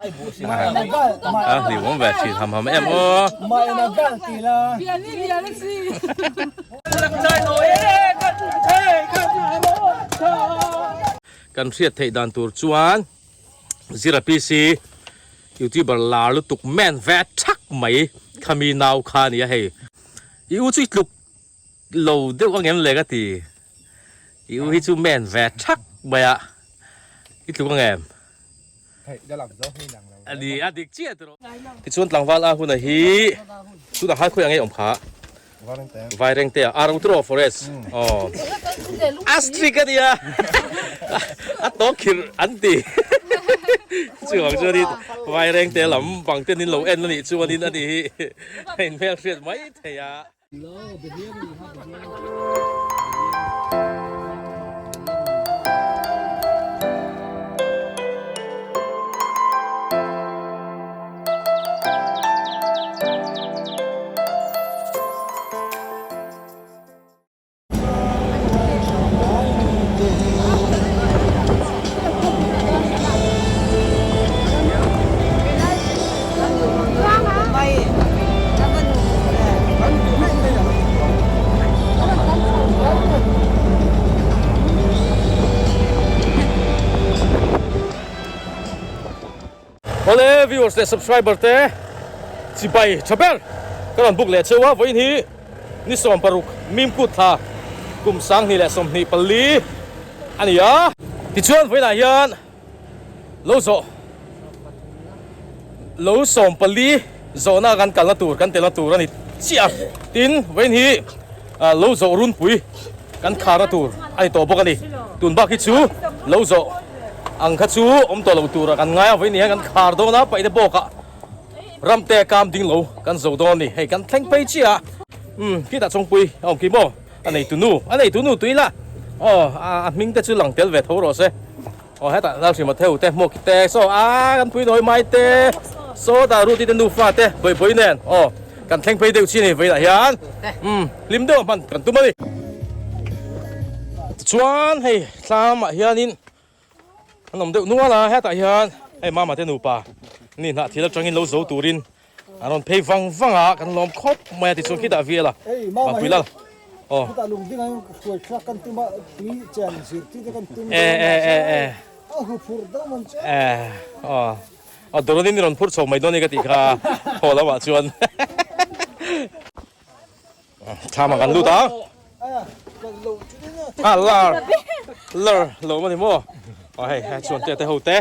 A hlimawm ve thin ham ham em aw. Kan hriat theih dan tur chuan Zira PC youtuber lar lutuk men ve thak mai khami nau kha a ni a hei. I u chu i tluk lo deuh angem le ka ti. I u hi chu men ve thak mai a, i tluk angem? A ni a dik chiah tur. Tichuan tlangval a huna hi tunah khan khawi ang ei awm kha Vairengte ah Arutro forest aw Astrik a nia a tawk khirh an ti chuvang chuanin Vairengte lam bang ten in lo en a nih chuanin a ni hi a inhmelhriat mai thei a. Awle viewers leh subscriber te chibai tha ber ka rawn book leh cheu a vawiin hi ni 16 mimkut thla kum 2024 a ni a tichuan vawiinah hian Lo zawh lo 14 zawhna kan kalna tur kan telna tur a ni chiah a, tin vawiin hi lo zawh runpui kan kharna tur a ni tawh bawk a ni. Tun bak hi chu lo zawh ang kha chu awm tawh lo tura kan ngai a, vawiin hian kan khar dawn a, paihte bawkah ramte kam ding lo kan zo dawn a ni. Hei kan thleng phei chiah a, umm khitah chawngpui a awm khi maw? A neitu nu, a neitu nu tui la aw a hming te chu lang tel ve tho rawh se. Aw hetah Lalhrima theu te hmuak te saw a kan pui nawi mai te saw dah Ruti te nufa te bawi bawi nen aw kan thleng phei deuh chi a ni vawiinah hian umm hlim deuh a hman kan tum a ni. Tichuan hei thlamah hianin an awm deuh nual a hetah hian hei mama te nupa ni hnah thil atangin lo zo turin An rawn phei vang vang a, kan lawm khawp mai a tichuan khitah vel a, Bangpui lal aw. E e e e e aw aw dawrun in i rawn phur chho mai dawn a ni ka tih kha haw lamah chuan thlam ah kan lut a a lar lar lo a ni maw aw hei hei chuan te te ho te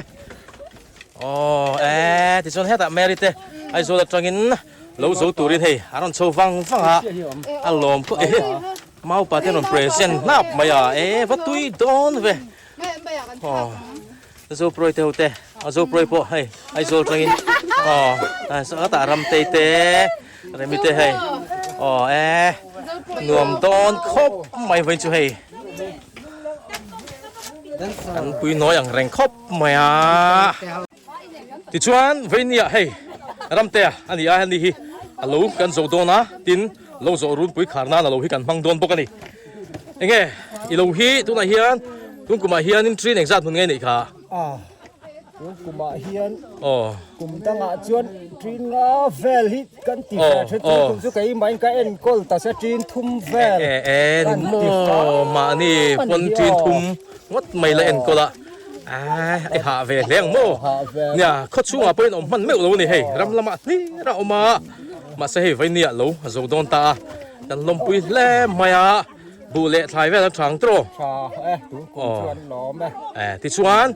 aw e tichuan hetah Mary te Aizawl atangin lo zo turin hei a rawn chho vang vang a a lawm pawh e maupa te an rawn present hnap mai a e va tui dawn ve aw Zoproy te ho te a Zoproy pawh hei Aizawl atangin aw hetah Ramtei te Remi te hei aw e nuam dawn khawp mai vawiin chu hei an pui nawi ang reng khawp mai a tichuan vawiin hei Ramtea a ni a heni hi a lo kan zo dawn a tin lo zawh runpui khar nan a lo hi kan hmang dawn bawk a ni. Enge i lo hi tunah hian tun kumah hianin train engzat hmun nge neih kha? A tun kumah hian aw kum dangah chuan train nga vel hi kan ti ve thin tun kum chu keimah in ka enkawl ta se train thum vel e e ni maw mahni pawn train thum ngawt mai la enkawl a ai hah ve hle ang maw nia khaw chhungah pawhin awm hman meuh lo a ni hei ram lamah hlir a awm a mahse hei vainia lo a zo dawn ta a. Kan lawmpui hle mai a, buh leh thlai vel an tha ang tawh. Tha e, tun kum chu an lawm e. E, tichuan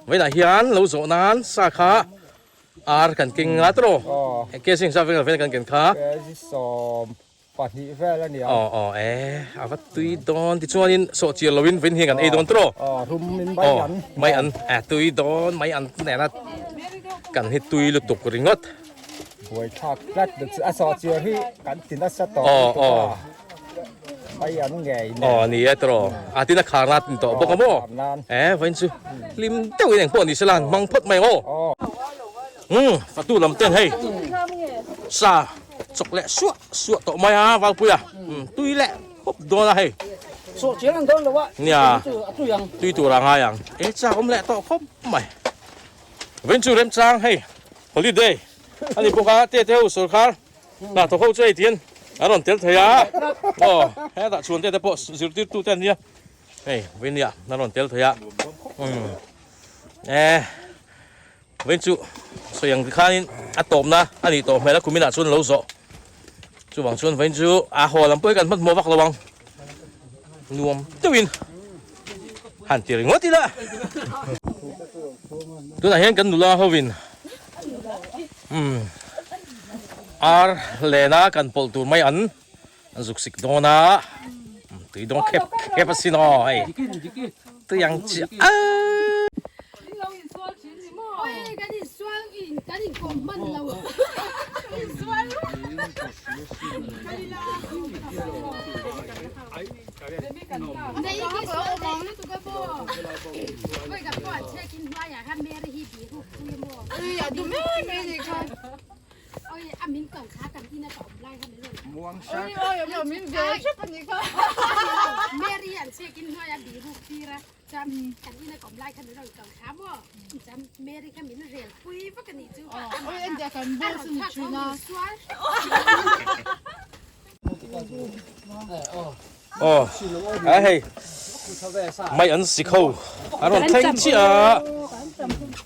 vawiinah hian lo zawh nan sa kha ar kan keng nga tawh. Aw. Kg sa vel vel kan ken kha. Kg 12 vel a nia. Aw aw e, a va tui dawn. Tichuanin sawh chiar loin vawiin hian kan ei dawn tawh. Aw, rum in mai an. Mai an, e tui dawn, mai an nena kan hi tui lutuk ringawt. Buaithlak tlat deuh chu a sawhchiar hi kan ti nasa tawh lutuk a, mai an ngei nen. Aw ni e tawh, a tin a khar nan tin tawh bawk a maw? E vawiin chu hlim deuhin engpawh ni sela an hmang phawt mai ang aw. Umm fatu lam ten hei sa chawk leh suah suah tawh mai a Valpuia tui leh khawp dawn a hei. Sawhchiar an dawn lo a, nia tui tur a ngai ang e chak awm leh tawh khawp mai. Vawiin chu remchang hei. Holiday a ni bawk a, tete ho sawrkhar hna thawk ho chu hei tihian an rawn tel thei a, aw hetah chhuan tete pawh zirtirtu te an nia hei vawinia an rawn tel thei a, umm e vawiin chu sawi ang khanin a tawpna a nih tawh hmel a kuminah chuan lo zawh chuvang chuan vawiin chu a haw lam pawh hi kan hmanhmawh vak lo ang nuam deuhin han ti ringawt ila. Tunah hian kan nula hovin umm ar lena kan pawlh tur mai an an zuk sik dawn a tui dawng khep khep asin aw hei tui ang chiah a. Aw a hei mai an sik ho a rawn thleng chiah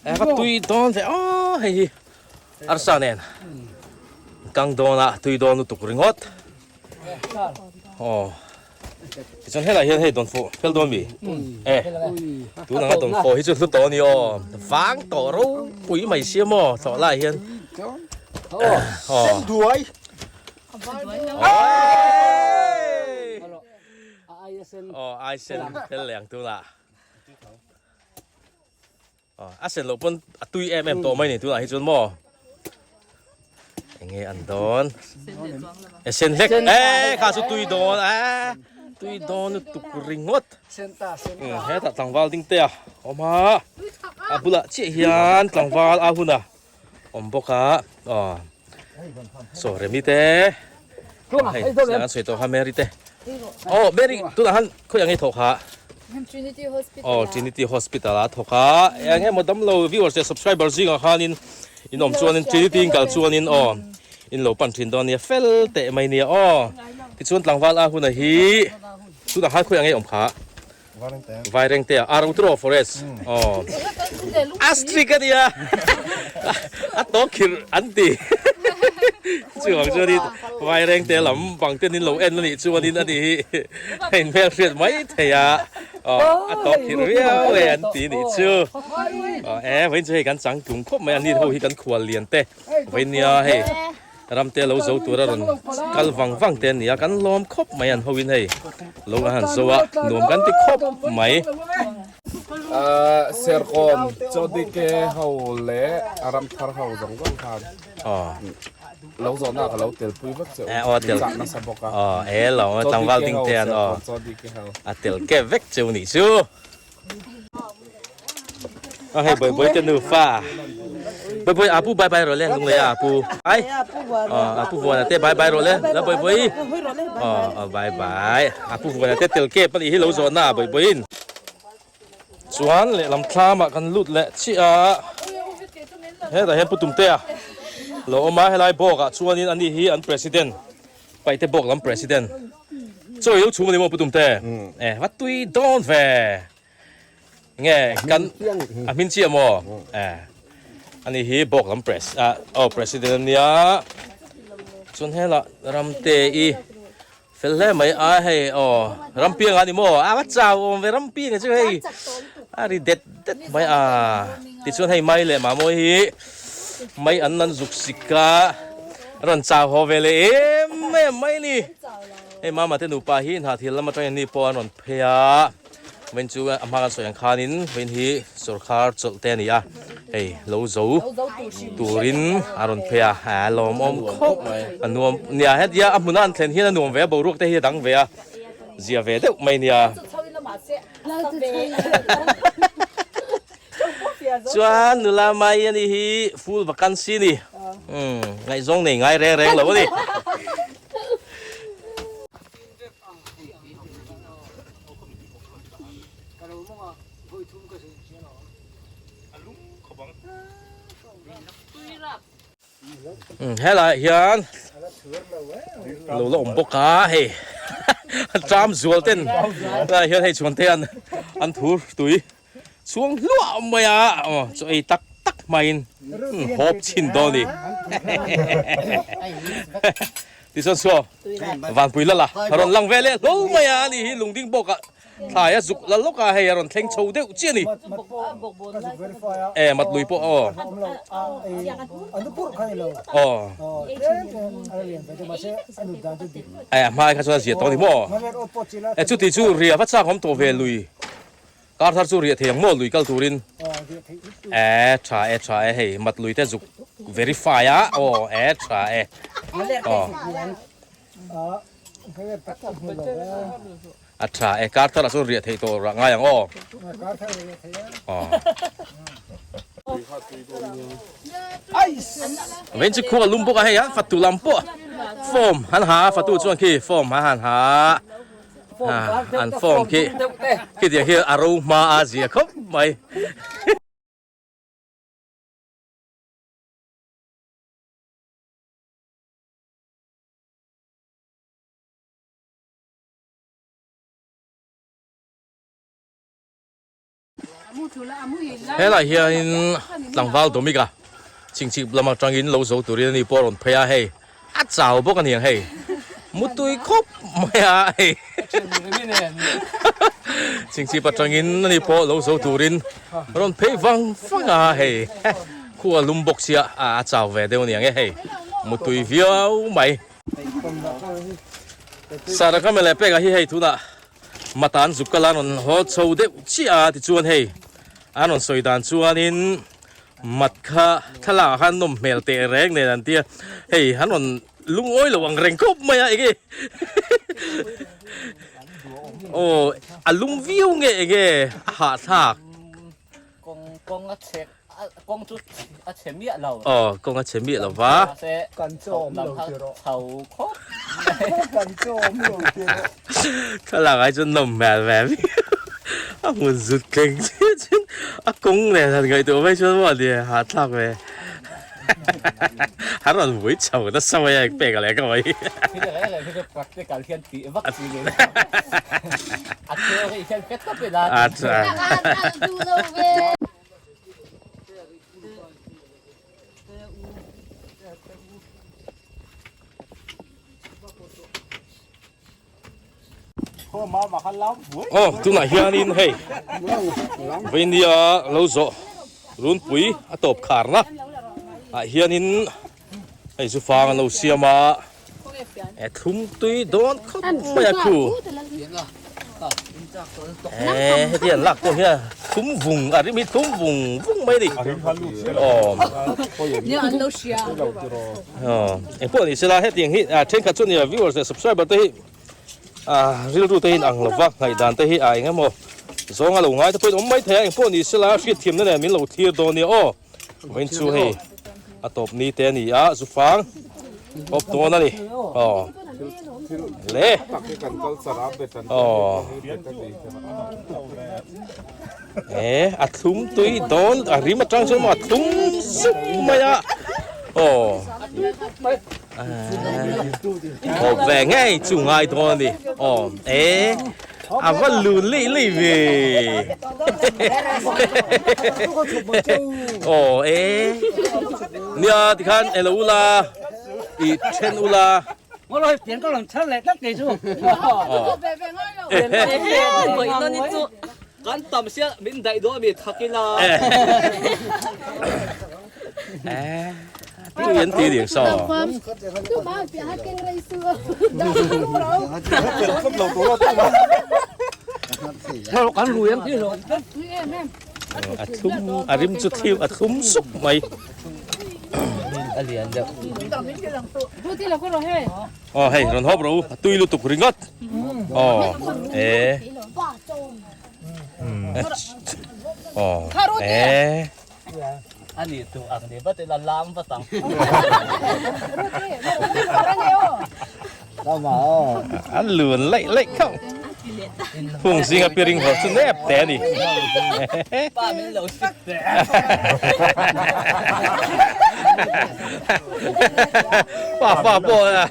a va tui dawn ve aw hei hi arsa nen kang dawn a tui dawn lutuk ringawt aw tichuan helai hian hei dawnfawh fel dawn mi e tun anga dawnfawh hi chu hlu tawh a ni aw vang tawh ropui mai sia maw thlawh lai hian aw Aw ai sen fel leh ang tunah. Aw a sen loh pawn a tui em em tawh mai ni tunah hi chuan maw. Enge an dawn. E sen hlek e kha chu tui dawn a tui dawn lutuk ringawt. Hetah tlangval ding te a awm a a bulah chiah hian tlangval a hun a. awm bawk a aw saw Remi te hei an sawi tawh kha Mary te aw Mary tunah khan khawi ang i thawk kha Trinity Hospital aw Trinity Hospital a thawk a eng emaw damlo viewers leh subscriber zingah khanin in awm chuanin Trinity in kal chuanin aw in lo pan thin dawn nia fel teh mai nia aw tichuan tlangval a huna hi tunah khan khawi ang i awm kha Vairengte a Arutro forest aw Astrid a nia a tawk khirh an ti chuvang chuanin Vairengte lam bang ten in lo en a nih chuanin a ni hi a inhmel hriat mai thei a aw a tawk khirh viau e an ti nih chu aw e vawiin chu hei kan changtlung khawp mai a ni ho hi kan khual lian te vawiin nia hei. Ramte lo zo tura rawn kal vang vang te a ni a, kan lawm khawp mai an hoin hei lo an han zo a, nuam kan ti khawp mai. Serkawn Chawdike ho leh a ramthar ho zawng zawng khan lo zawhna ka lo telpui vek che u, min chah nasa bawk a. Tlangval ding te an aw a tel kep vek che u nih chu. A hei boi boi te nu fa boi boi apu bye bye rawh le lung lei a apu ai apu vuana te bye bye rawh le la boi boi aw bye bye apu vuana te tel kep anih hi lo zawh na boi boi in chuan lehlam thlam ah kan lut leh chiah a hetah hian pu tumtea lo awm a helai bawk ah chuanin ani hi an president Paihte bawk lam president chaw i lo chhum a ni maw Pu Tumte? E va tui dawn ve. Nge kan a hmin chiah maw? E ani hi bawk lam pres a aw president a nia. Chuan hela Ramte i fel hle mai a hei aw Rampianga a ni maw? A va chau awm ve Rampianga chu hei a ri det det mai a. Tichuan hei Mai leh Mamawi hi mai an an zuk sik a, a rawn chau haw ve leh em em mai a ni. Hei Mama te nupa hi Hnahthial lam atangin ni pawh an rawn phei a, vawiin chu a hma kan sawi ang khanin vawiin hi sawrkhar chawlh te a ni a, hei lo zo turin a rawn phei a, a lawmawm khawp a nuam nia hetia a hmuna an thlen hian a nuam ve a, boruak te hi a dang ve a, zia ve deuh mai nia. Chuan nula mai a ni hi full vacancy ni. Umm ngaihzawng nei ngai reng reng lo a ni. Helaiah hian lo la awm bawk a hei tram zual ten helaiah hian hei chhuan te hian an thur tui chhuang hluah mai a aw chaw ei tak tak hmain hawp chhin dawn a ni tichuan saw vanpui lala a rawn lang ve leh hlawl mai a ani hi lungding bawk ah. Thlai a zuk la lawk a, hei a rawn thleng chho deuh chiah a ni. E, mat lui pawh aw. Aw. E, a hmai kha chuan a zia tawh a ni maw? E, chuti chu ria va chak awm tawh ve lui. Kar thar chu ria thei ang maw lui kal turin? E, tha e, tha e, hei mat lui te zuk verify a, aw, e, tha e. Aw. A tha e, kar thar ah chuan riah theih tawh rah ngai ang aw. Vawiin chu khua lum bawk a hei a, fatu lam pawh form an ha a, fatu chuan khi form a han ha a, an form khi khitiang khi a ro hma a zia khawp mai. Helai hianin tlangval Domika chingchip lam atangin lo zo turin ani pawh a rawn phei a hei a chau bawk a ni ang hei mutui khawp mai a hei chingchip atangin ani pawh lo zo turin a rawn phei vang vang a hei khua lum bawk sia a chau ve deuh a ni ang e hei mutui viau mai. Sara ka mele pek ah hi hei tunah matan zuk kal a rawn haw chho deuh chiah a tichuan hei an rawn sawi dan chuanin mat kha thlalak ah khan nawm hmel teh reng nen an tia hei an rawn lungawi lo ang reng khawp mai a enge aw a lum viau nge enge a hahthlak. Kawng kawng a chhe kawng chu a chhe miah lo. Aw kawng a chhe miah lo va. Kan chawm lo ti rawh. Chho khawp. Kan chawm lo ti rawh. Thlalak ai chuan nawm hmel ve viau. A hmun zut thleng chiah chuan a kawng nen han ngaihtuah mai chuan maw nia hahthlak ve. Han rawn vui chho nasa mai a pek a leh ka mai. Thil reng reng hi chu practical hian tih vak chi ni lo. A theory hian hre tawp ila. Acha. Aw tunah hianin hei Veinia lo zawh runpui a tawp kharna ah hianin hei chu fang an lo siam a e thlum tui dawn khawp mai a khu e heti an lak pawh hian thlum vung a rim hi thlum vung vung mai a ni aw aw engpawh ni sela hetiang hi thenkhat chu nia viewers leh subscriber te hi ah rilru te hi in ang lova ngaihdan te hi a eng emaw zawng a lo ngai te pawhin awm mai thei a engpawh ni sela hriatthiamna nen min lo thlir dawn nia aw vawiin chu hei a tawp ni te a ni a zufang awp dawn a ni aw le aw e a thlum tui dawn a rim atang chuan maw a thlum sup mai a aw aw ve ngei chu ngai dawn a ni aw e a va lun lei lei ve aw e nia tikhan elo ula i then ula Kan tam sia min daih dawn mi thak ila. Tui an ti ding saw. A thlum a rim chu thliu a thlum suk mai. A lian deuh. Aw hei rawn hawp rawh u a tui lutuk ringawt. Aw e. Aw e. Ani tu ang ni vat ila lam vat ang. An luan laih laih khauh. Hung zinga piring hawrh chu nep te a ni. Pa fa pawh a.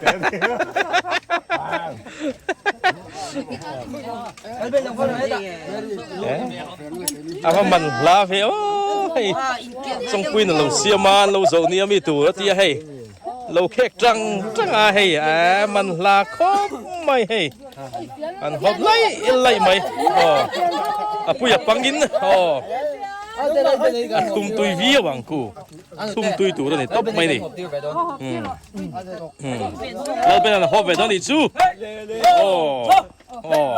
A va man hla ve aw hei chawngpuiin a lo siam a an lo zawh nia mi tur a tia hei lo khek tang tang a hei a man hla khawp mai hei an hawp laih laih mai aw a pui a pangin aw a thum tui viau ang ku thum tui tur a ni tawp mai ni. Lalben an hawp ve dawn nih chu. Aw. Aw.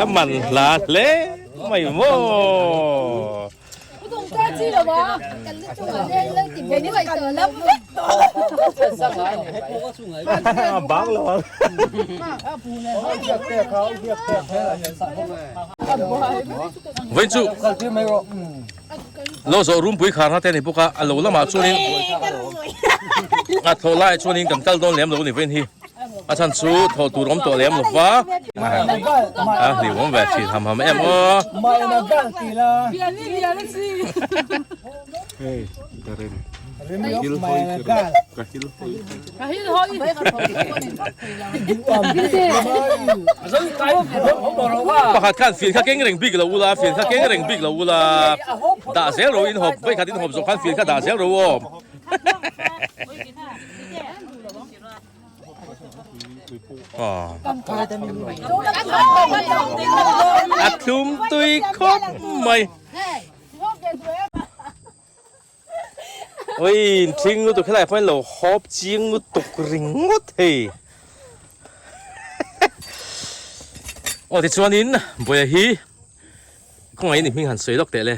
A man hla hle mai maw. Vawiin chu lo zawh rumpui kharna te a ni bawk a, a lo lamah chuanin a thlawh laiah chuanin kan kal dawn lem lo a ni vawiin hi. A chhan chu thawh tur awm tawh lem lo va. A hlim awm ve thin ham ham em aw. Pakhat khan fian kha keng reng bik lo ula, fian kha keng reng bik lo ula. Dah zel ro in hawp, vawikhat in hawp zawh khan fian kha dah zel ro aw. A thlum tui khawp mai. Oi thing lutuk helai pawhin lo hawp ching lutuk ringawt hei. Aw tichuanin Bawiha hi khawngaih in i hming han sawi lawk teh le.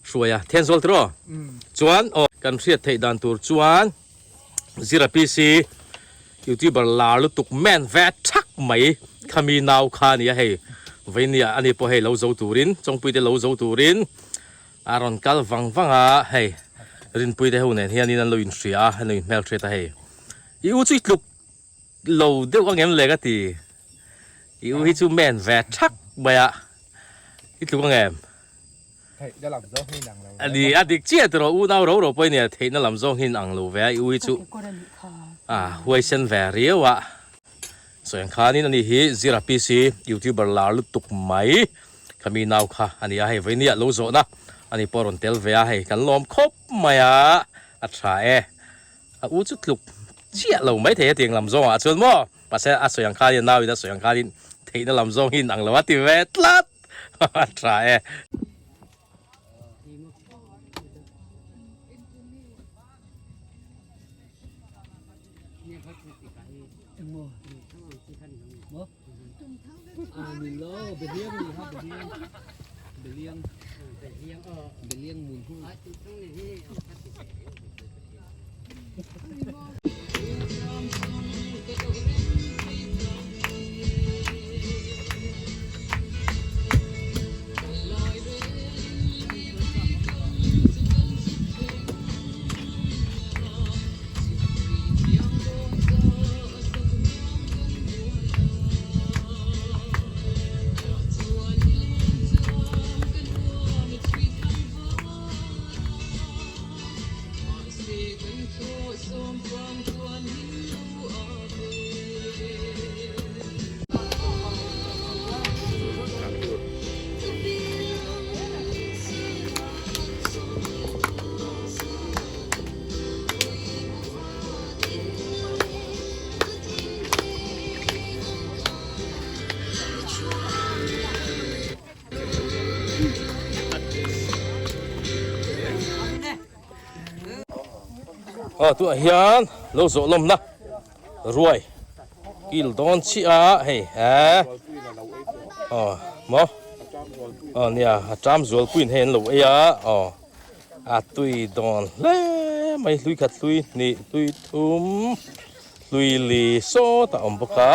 Hruaia Thenzawl tiraw? Chuan aw kan hriat theih dan tur chuan Zira PC YouTuber lar lutuk man ve thak mai khami nau kha a ni a hei Vainia ani pawh hei lo zo turin Chawngpuite lo zo turin a rawn kal vang vang a hei Rinpuite ho nen hianin an lo inhria a an lo inhmelhriat a hei i u chu i tluk lo deuh angem le ka ti i u hi chu man ve thak mai a i tluk angem? Theihna lam zawng hi inang lo ve. Ani a dik chiah tiraw unau ro ro pawh i nia theihna lam zawng hi inang lo ve a i ui chu a huaisen ve riau a. Sawi ang khanin ani hi Zira PC youtuber lar lutuk mai kha mi nau kha a ni a hei vawinia lo zawhna ani pawh a rawn tel ve a hei kan lawm khawp mai a a tha e. A u chu tluk chiah lo mai thei hetiang lam zawngah chuan maw mahse a sawi ang khanin a nauin a sawi ang khanin theihna lam zawng hi inang lo a ti ve tlat a tha e. Aw tunah hian lo zawh lawmna ruai kil dawn chiah a hei he aw maw aw nia a ṭam zualpuiin hei an lo ei a aw a tui dawn hle mai hlui khat hlui hnih hlui thum hlui li sawt a awm bawk a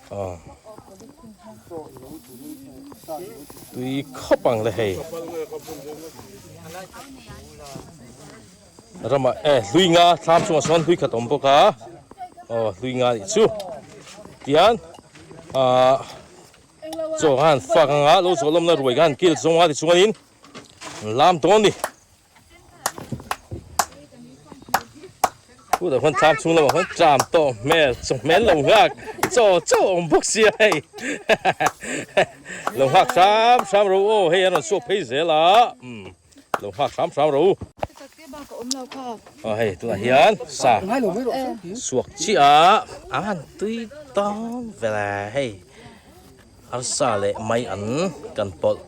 aw. Tui khawp ang le hei. Ramah e hlui nga thlam chungah sawn hlui khat awm bawk a aw hlui nga nih chu tian ah chaw khan fak anga lo zawh lawmna ruai khan kil zawnga tichuanin lam dawn a ni. Chutah khuan thlam chhung lamah khuan tram tawh hmel chaw hmel lo nghak chaw chaw a awm bawk sia hei lo nghak hram hram ro aw hei an rawn chhuak phei zel a umm lo nghak hram hram ro aw hei tunah hian sa suak chiah a an tui dawn vel e hei. Arsa leh mai an kan pawlh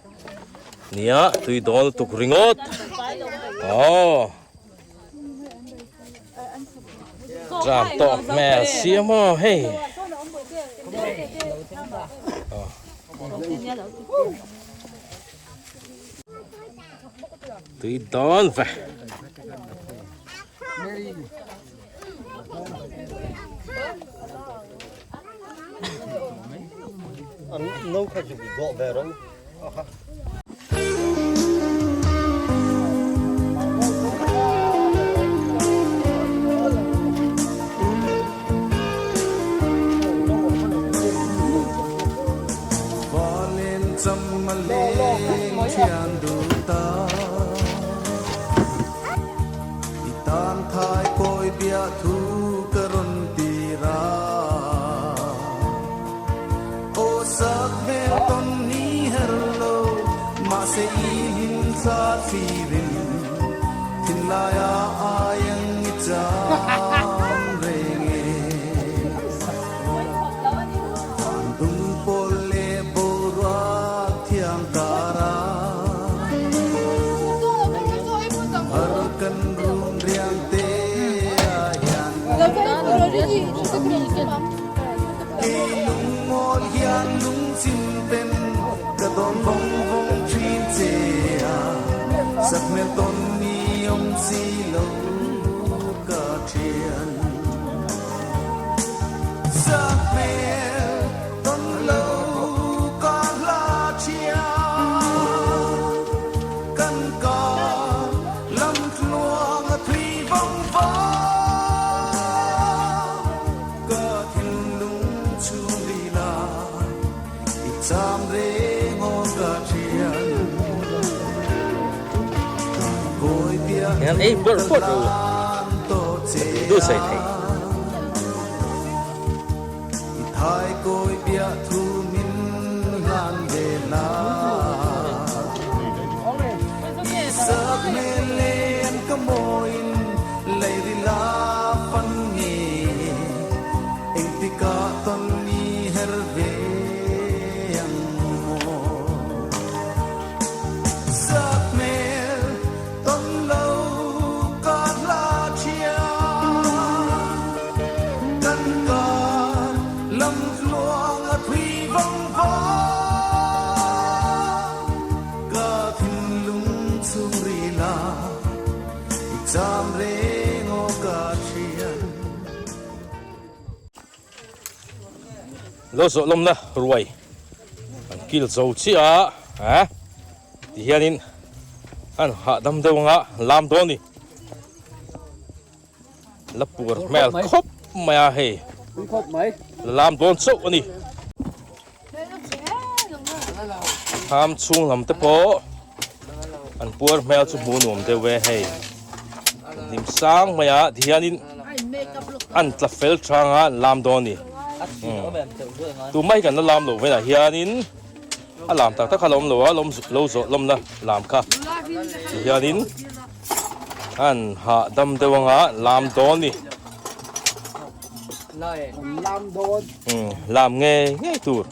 nia tui dawn lutuk ringawt aw tram tawh hmel sia maw hei tui dawn ve. I tan thai kawi bia thu ka rawn tir a, aw sak hmel tawn ni her lo, mahse i hlim thla thlirin thinlaia aieng i cham reng e. Van dum pawl leh boruak thiang kar a. Har kan rum riang te ah hian Kei lungmawl hian lungchim ten ka dawn vawng vawng thin che a, Sakhmel tawn ni awm si lo ka thian. Sakhmel tawn lo ka hla thian, kan kar lam tluang a thui vawng vawng, ka thinlung chhung rila i cham reng aw ka thian. Kawi piah Hian ei bawrh bawrh ru. Du sei thei. I thai kawi piah thu min hlan ve la. I sak hmel len ka mawiin lei ri la fan nge. Engtikah tawn ni her ve ang maw. Sak hmel tawn lo ka hla thiam. Kan kar lam tluang a thui vang vang. Ka thinlung chhung ril a i cham reng aw ka thian. Lo zawh lawmna ruai an kil zo chiah a eh ti hianin an hahdam deuh anga lam dawn a ni la puar hmel khawp mai a hei la lam dawn chauh a ni tham chhung lam te pawh an puar hmel chu hmuh nuam deuh e hei hnim sang mai a ti hianin an tla fel thang a an lam dawn a ni tumah hi kan la lam loh velah hianin a lam tak tak kha la awm lo a lo zawh lawmna lam kha ti hianin an hahdam deuh anga lam dawn a ni. Lam ngei ngei tur.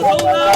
Lo zawh na.